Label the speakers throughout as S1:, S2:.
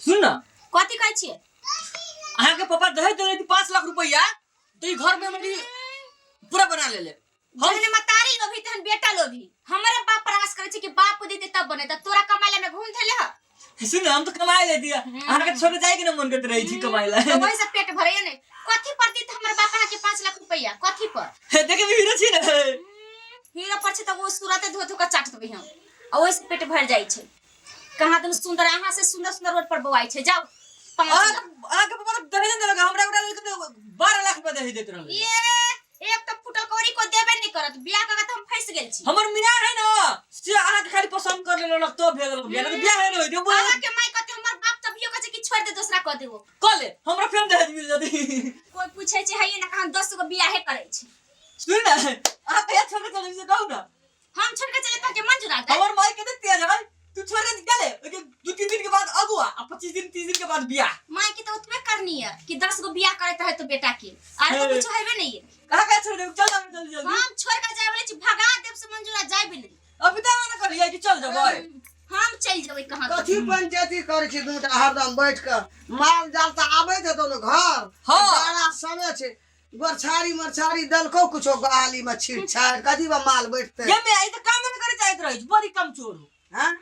S1: सुन ना।
S2: कथी कहै छियै?
S1: अहाँके पापा दहेज देले रहती 5 लाख रुपया, तो ई घर में हमरी पूरा बना ले ले हम।
S2: जहने मतारी लोभी तहन बेटा लोभी। हमरे बाप पर आस करै छै कि बाप देते तब बने, त तोरा कमाइला में घूम धैले ह।
S1: सुन, हम तो कमाए ले दिया, अहाँके छोड़ जाए के ना मन करते रही छी कमाए ला।
S2: तो वही से पेट भरैया ने। कथी पर देत हमर बाप अहाँके 5 लाख रुपया? कथी पर?
S1: हे, देखे भी हीरो छी ना।
S2: हीरो पर छै तऽ ओ सूरते धो धो के चाट देबै हम आ ओहि से पेट भरि जाइ छै। कहाँ दिन सुंदर, अहाँ से सुंदर सुंदर रोड पर बौआइ छै। जाउ, 5 लाख।
S1: अहाँके पापा तो दहेज देलक, हमरा ओकरा लेके तो 12 लाख रुपया दहेज देत रहलै।
S2: ये एक तऽ फुटल कौड़ी को देबे नहीं करत। बियाह कऽ के तऽ हम फंसि गेल छी।
S1: हमर मियाँ है ना, से अहाँके खाली पसंद कर लेलक तो भेज देलक बियाह, नहीं तो बियाह है ना होइत बोल।
S2: अहाँके माय कहते, हमर बाप तभियो कहै छै कि छोड़ि दे, दोसरा कऽ देबो।
S1: कह ले, हमरा फेर दहेज मिल जती।
S2: कोई पूछै छै है ना, कहाँ 10 गो बियाहे करै छै।
S1: सुन ना, अहाँ कहिया छोड़ के चले से कहू ना।
S2: हम छोड़ के चले तऽ मंजूर आ गए।
S1: हमर माई कते तेज है, तू छोड़ के गेले ओके 2-3 दिन के बाद अगुआ आ 25 दिन 30 दिन के बाद बियाह।
S2: माय के तो उतबे करनी है कि 10 गो बियाह करैत है तो बेटा के आर तो
S1: हे।
S2: कुछ हेबे नहीं है।
S1: कहाँ कहाँ छोड़ दे, चल जाओ जल्दी जल्दी।
S2: हम छोड़ के जाए वाले छी, भगा देब से मंजूरा, जाए भी नहीं।
S1: अभी तो आना करिए कि चल जाओ भाई।
S2: हम चल जेबै कहाँ तो।
S3: कथी पंचायती करै छी दुनू टा हरदम बैठ कऽ? माल जाल तऽ आबैत हेतौ ने घर?
S1: हाँ।
S3: बड़ा समय छै, बरछारी मरछारी देलकौ कुछो गाली में छीट छाड़ कथी बा माल बैठते?
S1: ये मैं आई तो काम नहीं करे चाहत रही, बड़ी कमजोर हो।
S3: हैं?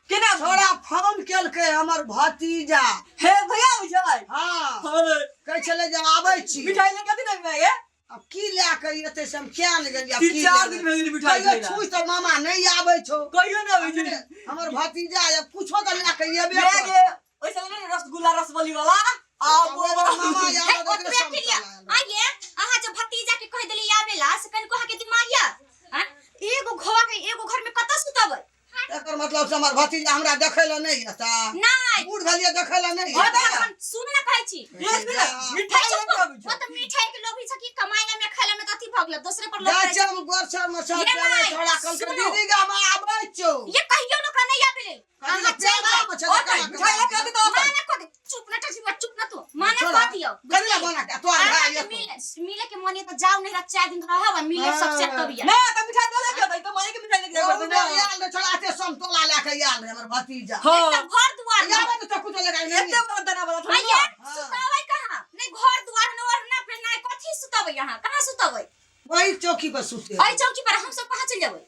S1: केना?
S3: छोड़ा फोन केलकै हमर भतीजा।
S1: हे भैया बुझाय?
S3: हाँ।
S1: हाँ।
S3: कहै छलै जे आबै छी।
S1: मिठाई ले कथी नहीं मैं ये?
S3: आब की लए कऽ एतै से हम किया ने गेलियै, आब
S1: तीन
S3: की
S1: चार
S3: लेबै?
S1: दिन भए गेल मिठाई
S3: कहियो
S1: खैला।
S3: छुइ तऽ मामा नहि आबै छौ।
S1: कहियो ना आबै छै।
S3: हमर भतीजा ये कुछो तऽ लए कऽ एबे
S1: मैं
S3: करतै।
S1: गे ओइसा ले ना रसगुल्ला रसबली वाला आ
S3: मामा
S1: वो
S2: हे,
S3: आबै तऽ
S2: ओतबे
S3: ओकरे
S2: के लिए
S3: समतल आयल।
S2: आइए, अहाँ जे भतीजा के कहि देली आबेला से कनिको अहाँके दिमाग या आँय? एगो घर है, एगो घर में कतऽ सुतबै?
S3: एकर मतलब से हमर भतीजा हमरा देखै लए नहि एता?
S2: नहि।
S3: बूढ़ भेलियै, देखै लए नहि
S2: ओ
S3: एता?
S2: तऽ हम सुन ना, कहै छी।
S1: ये सुन ना, मिठाई
S2: हे,
S1: ले
S2: चुप।
S1: आबै
S2: ओ तऽ मिठाई के लोभी छै कि कमाइला में खाइला में तऽ अथी भऽ गेल, दोसरे पर लोभ
S3: जाइ
S2: करै
S3: छै हम गोर में सब
S2: ये
S3: देबै।
S2: माय,
S3: छोड़ा कहलकै
S2: सुनो।
S3: दीदी गे, हम आबै छौ।
S2: ये कहियो न कह नहीं आबे। अहाँ चलि
S3: पेड़ा में छै
S2: जाउ।
S3: तऽ केना
S1: मिठाई ले के आबै तऽ
S2: माना कऽ दे, चुप ना टचिवा, चुप ना तू, माना
S3: छोड़ा,
S2: कऽ दियौ।
S3: कथी लए मना के तोहर भाय
S2: अहाँके
S3: एतौ।
S2: मिले मिले के मन ये तऽ जाउ, नहीं 4 दिन रहब आ मिले सब से तब या।
S1: ना तऽ मिठाई दे के तऽ माई के मिठाई लेके जाय
S3: ओ
S1: पड़तै ना।
S3: आयल रहे छोड़ा, एते समतोला लए के आयल रहे हमर भतीजा।
S1: हाँ।
S2: एकदम घर दुआर
S3: आबै तऽ तो कुछो लगा
S1: एते बड़ा दाना वाला थोड़ी
S2: आइए।
S1: ना।
S2: सुताबै कहाँ? नहीं घर दुआर न और ना फिर नहीं कथी सुताबै अहाँ? कहाँ सुताबै?
S3: वही चौकी पर सुते।
S2: एहि चौकी पर हम सब कहाँ चलि जेबै?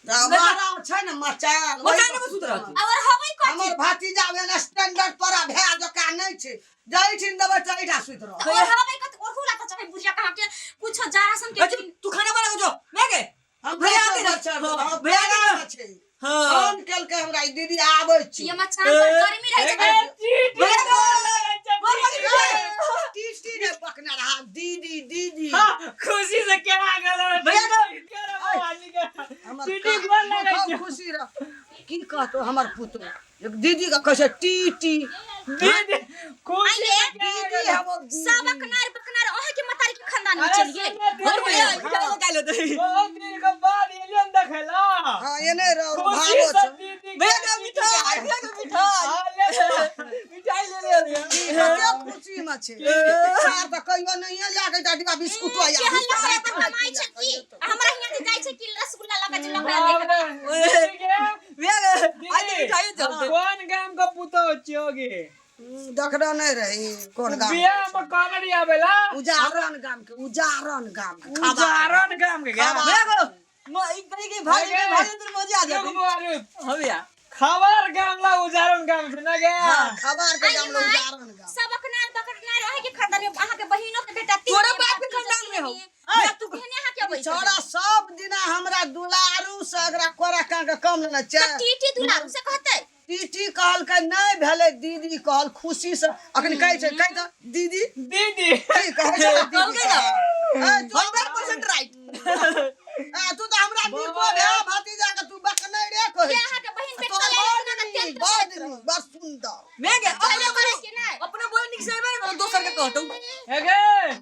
S3: बारा छै ने मचान।
S1: मचान पर सुत रहतै।
S2: और हबै कथी?
S3: हमर भतीजा एहन स्टैंडर्ड पर भए जका नहि छै, जैठिन देबै तैठा सुति रह।
S2: और हबै कथी? ओहू ला तऽ चाहे बुढ़िया कहाँ के कुछो जारा सन के।
S1: अच्छा, तू खाना बना के जो मैं के
S3: हम
S1: भैया आते ना।
S3: हाँ,
S1: भैया आते ना।
S3: छै।
S1: हाँ।
S3: फोन केलकै हमरा ई दीदी आबै छी।
S2: ये मचान पर गर्मी रहै छै।
S1: भैया के
S3: टीटी रे बकना रहा दीदी दीदी।
S4: हाँ, खुशी से केना गेल?
S1: भैया के
S3: हमर
S4: टीटी गोर लगै
S3: खूब
S4: छै।
S3: खुशी रह। की कहतो हमर पुतो एक दीदी के कहै छै टी टी।
S4: दीदी खुशी
S2: आइए।
S4: से केना
S3: दीदी
S4: गेल?
S3: हमर दीदी।
S2: सबक नार बकनार अहाँ के मतारी के खानदान में
S4: अरे
S2: चलिए।
S4: सुन ना दीदी,
S1: और भैया मिठाई लगा लो तो।
S4: बहुत दिन के बाद एलियन देखेला।
S3: हाँ, एने रहो।
S4: खुशी
S3: भागो
S4: से
S3: छौ।
S4: दीदी।
S1: भैया के मिठाई, भैया के मिठाई।
S4: हाँ, ले ले।
S1: मिठाई ले ले ले।
S3: कते खुशी में छै सार तऽ कहियो नहिये लए के डिब्बा बिस्कुटो या
S2: केहन लग रहा तऽ कमाइ छै की आ हमरा हियाँ जे जाइ छै कि रसगुल्ला लगा जे लगा
S4: बाप
S2: देख।
S4: रे, दीदी के
S1: भैया के आज तो मिठाई चलते।
S4: कोन गाम के पुतोह छियोगे?
S3: देखने नहि रही कोन गाम।
S4: बियाह में कौन आवेला?
S3: उजारन गाम के, उजारन गाम के खाबा।
S4: उजारन गाम के
S3: खाबा।
S1: भैया को म एक तरीके भाग भाग तो मजा आ
S4: रुक
S1: जाती।
S4: बुआ, रुक।
S1: हाँ भैया।
S4: खबर गाम ला उजारन गाम से ना गया।
S3: हाँ, खबार के
S2: आइए
S3: गाम ला
S2: माय,
S3: उजारन गाम।
S2: सबक नार बकनार अहाँ के खानदान में अहाँ के बहिनो के बेटा तीन
S1: तोरे
S2: तीन
S1: बाप के
S2: भतीजा
S1: खानदान में हो।
S2: तीन।
S1: भैया तू
S2: केहने अहाँ के अबै छै?
S3: छोड़ा सब दिना हमरा दुलारू से एकरा कोरा कां के कम लेने छै।
S2: तऽ टीटी दुलारू से कहतै।
S3: टीटी कहलकै नहि भेलै दीदी कहल खुशी से अखन कहै छै, कहि तऽ दीदी।
S4: दीदी।
S3: की कहै छै दीदी?
S1: कहलकै ना।
S3: ए, तू
S1: 100% राइट।
S3: ए, तू तऽ हमरा नीको भए भतीजा के तू बकनै रे कहै
S2: के
S3: छी।
S2: अहाँ के बहिन बेटा
S3: तोहर
S2: ले
S3: बड़
S2: ना तऽ
S3: नीक,
S2: तेल
S3: बड़ नीक, बड़ सुन्दर।
S1: मैं के अपने
S2: करै के नहि।
S1: अपने बोल निक से आबे ना, दोसर के कहतौ।
S4: हे गे।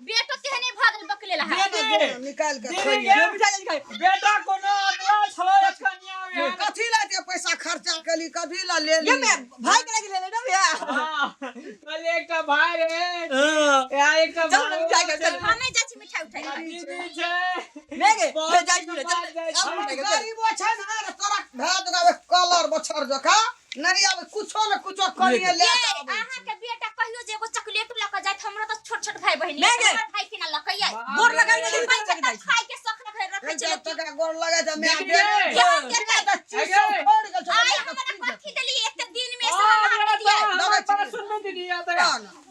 S2: बेटो तेहने भऽ गेल बकले लहा।
S4: दीदी।
S3: निकालि के
S4: दीदी
S3: खइहे।
S4: गे।
S1: मिठाई खाई।
S4: बेटा कोनो अगला छलो कनिया में।
S3: कथी ला एते पैसा खर्चा केली, कथी ला लेली?
S1: ये मैं भाई के लगी ले ले ना भैया।
S4: हाँ, कहलिए एकटा भाई रे।
S1: हाँ।
S4: या एकटा
S1: चलो ना, मिठाई खा, चलो।
S2: हम नहि जाइ छी मिठाई उठाई।
S4: दीदी छै।
S1: मैं के
S4: बहुत
S1: ले जाई
S4: दिन
S1: ले
S4: बाद
S1: चल।
S4: जाइ छी।
S1: अब मिठाई खा, चल।
S3: गरीबो छै ने रे, तोरा भए जका कलर बछर जका। नहीं आबै कुछो न कुछो करिए ले
S2: ये
S3: के आबै
S2: अहाँ के बेटा कहियो जे एगो चॉकलेट लऽ के जाइत, हमरो तऽ छोट छोट भाई बहिन
S1: नहि गे।
S2: हमर भाई केना लऽ के आइ
S1: गोर लगाइ नहि
S2: पैसा
S1: लग
S2: तऽ
S1: जाइ छै।
S2: खाय के शौक रखे रखे छै
S3: छै
S2: लोक।
S3: तकरा गोर लगै छै माय
S4: दीदी
S3: दे
S4: गे।
S2: के हम देतै?
S3: तऽ चीज सब फोड़ गेल छौ
S2: आइ हमरा कथी देली एते दिन में से हम अहाँके दियै?
S3: दबै छी।
S4: सुनबे दीदी या तऽ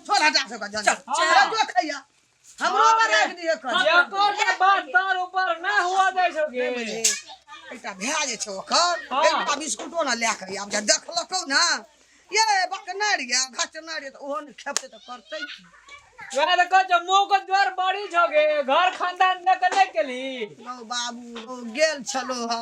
S3: छोड़ हटा सक चल
S1: चल।
S3: जो खैया हमरो पर राख दिए कर
S4: एकर के बात तार ऊपर ना हुआ दै छौ गे
S3: एकटा भए जे छै ओकर
S4: हाँ।
S3: एकटा बिस्कुटो ने लए कऽ आब जे देखलकौ ने ये बकना रे घचना रे तऽ ओहो ने खेपतै तऽ करतै की?
S4: वएह तऽ कहै छौ मुँह के द्वार बड़ी छौ गे घर खानदान दऽ के नहि केली
S3: गौ बाबू गौ गेल छलो ह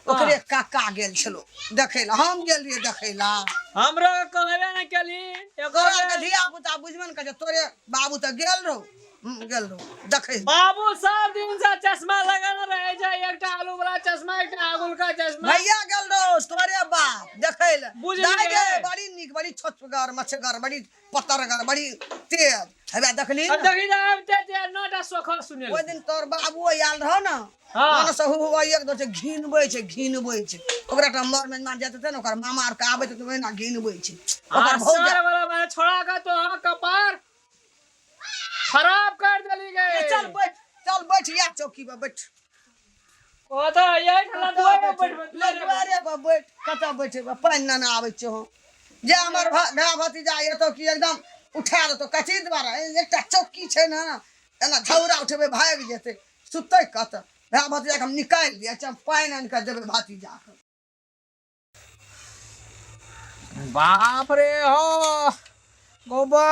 S3: ओकरे काका गेल छलो देखै ला हम गेल रहियै देखै ला
S4: हमरो के कहबे नहि केली एगो
S3: तोरा के धिया पुता बुझबे ने करै छै, तोरे बाबू तऽ गेल रहो गेल रहो देखै ला।
S4: बाबू सब दिन से चश्मा लगेने रहे छै, एकटा आलू वाला चश्मा एकटा आगुल का चश्मा।
S3: भैया गेल रहो तोरे बाप देखै ला।
S4: बुझलियै।
S3: दाइ गे बड़ी नीक बड़ी छोटगर मछगर बड़ी पतरगर बड़ी तेज हेबे देखली
S4: अब देखी जा आबिते ते नौटा सोखर सुनेल।
S3: ओहि दिन तोर बाबू आयल रहो ने
S4: हाँ।
S3: मन से हु एक दोसर घिनबै छै घिनबै छै ओकरा एकटा मर मेजमान जाइत हेतै ने ओकर मामा आर के आबैत हेतै ओहिना घिनबै छै ओकर
S4: आ
S3: भौजा
S4: सर वाला माने छोड़ा के तो अहाँ कपार खराब कर देली गए।
S3: चल बैठ चल बैठ या चौकी पर बैठ।
S4: ओ तऽ यही ठला दुआरे पर बैठ
S3: ले दुआरे पर बैठ कतऽ बैठेबै पानि ने आबै छै हो जे हमर भाय भतीजा एतौ कि एकदम उठा देतौ कथी द्वारा एकटा चौकी छै ने एना झौरा उठेबै भागि जेतै सुतै कतऽ भाय भतीजाके हम निकालि दिअ हम पानि आनि कऽ देबै भतीजाके।
S4: बाप रे हो गोबा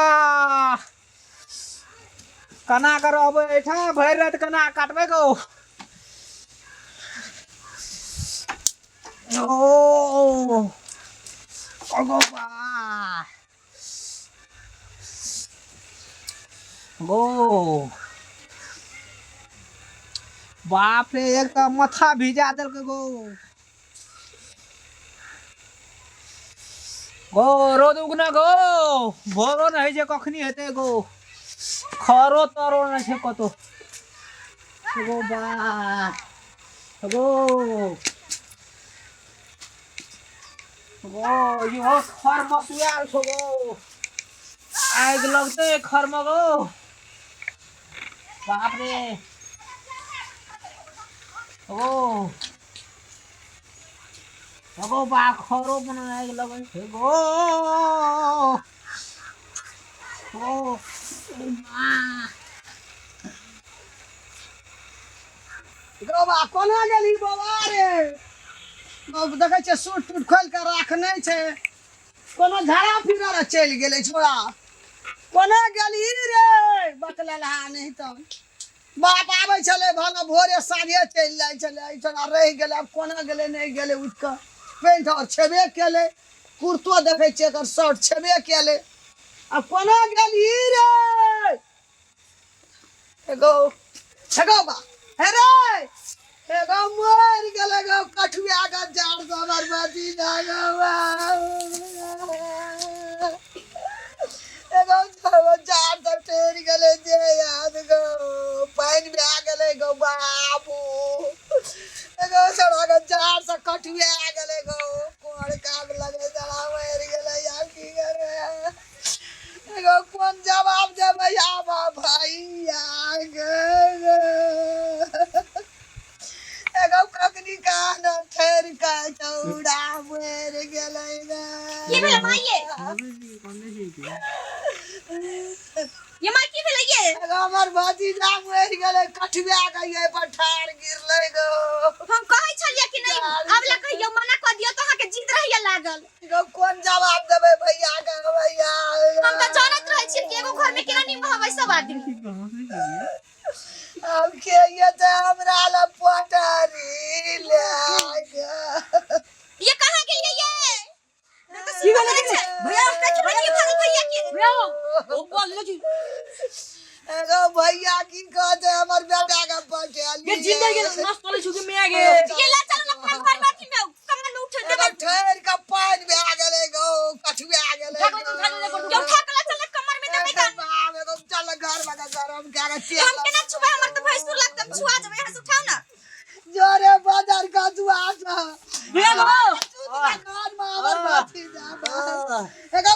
S4: कना कर रहबै एहिठाम भरि राति कना काटबै गो। ओ गोबा गो बाप रे एक तऽ माथा भिजा देलकै गो। गो रौद उगना गो भोरो नहि छै कखनी हेतै गो खरो तरो नहि छै कतौ गो बा गो गो इहो खर मसुआयल छौ गो आगि लगतै खर मे गो बाप रे गो गो बा खरो बना आगि लगै छै गो गो बा
S3: गौबा कोना गेली बौआ रे देखै छियै सूट तूट खोलि कऽ राखने छै कोनो झाड़ा फिरा रे चलि गेलै छोड़ा कोना गेली रे बकलेलहा नहि तऽ बाप आबै छलै भने भोरे साँझे चलि जाइ छलै एहिठमा रहि गेलै आब कोना गेलै नहि गेलै उठि कऽ पेंट आओर छेबे केलै कुर्तो देखै छियै एकर शर्ट छेबे केलै आब कोना गेली रे एगो एगो बा हे रे एगो मरि गेलै गो कठुआ के जाड़ से हमर भतीजा गो बा। एगो जाड़ सब टेर गेलै जे याद गो पानि भए गेलै गो बाबू एगो सड़ा के जाड़ से कठुआ गेलै गो कोन काम लगै सड़ा मरि गेलै आब की करबै एगो कोन जवाब देबै आब भैया गे एगो ककनी कान ठहर के चौड़ा मरि गेलै गे।
S2: की भेलै माय ये? ये माय की भेलै ये?
S3: एगो हमर भतीजा मरि गेलै कठुआ के ये पर ठाड़ गिरलै गो।
S2: हम कहै छलियै कि नहि अबला कहियो मना कऽ दियौ तऽ अहाँके जिद रहैया लागल।
S3: एगो कोन जवाब देबै भैया के भैया?
S2: हम तऽ जानैत रहै छियै कि एगो घर में केना निभाबै सब आदमी।
S3: अब के ये तऽ हमरा लग पटारी ले गे।
S2: ये कहाँ गेलियै ये?
S1: की भेलै भैया?
S2: देखियौ ने की भऽ गेल भैया के।
S1: भैया ओ बोल ले जी
S3: एगो भैया की कहते हमर बेटा के पटेली
S1: ये जिंदा गेल नस चलै छु कि मैं गे।
S2: ये ला चलू ना अपना घर में अथी में कमरा में उठे देबै।
S3: एगो ठहर के पानि भए गेलै गो कठुआ गेलै
S1: उठा के उठा के
S2: ये उठा के ला चल कमर में देबै
S3: अरे बाप, एगो चल घर में के गरम कए के तेल
S2: हम केना छुबै, हमर तऽ भैंसुर लागत हम छुआ जेबै, यहाँ से उठाउ ना।
S3: जोरे बाजार का दुआ से
S1: भैया गो
S3: घर में हमर भतीजा एगो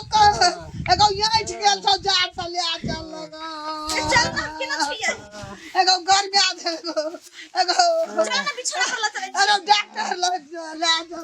S3: एगो यैठ गेल छौ जात से ले चल गो।
S2: चल ना केना छुइया।
S3: एगो गर्मी आ एगो एगो
S2: चल ना बिछौना पर ल चलै छी।
S3: अरे डॉक्टर लग ले चल।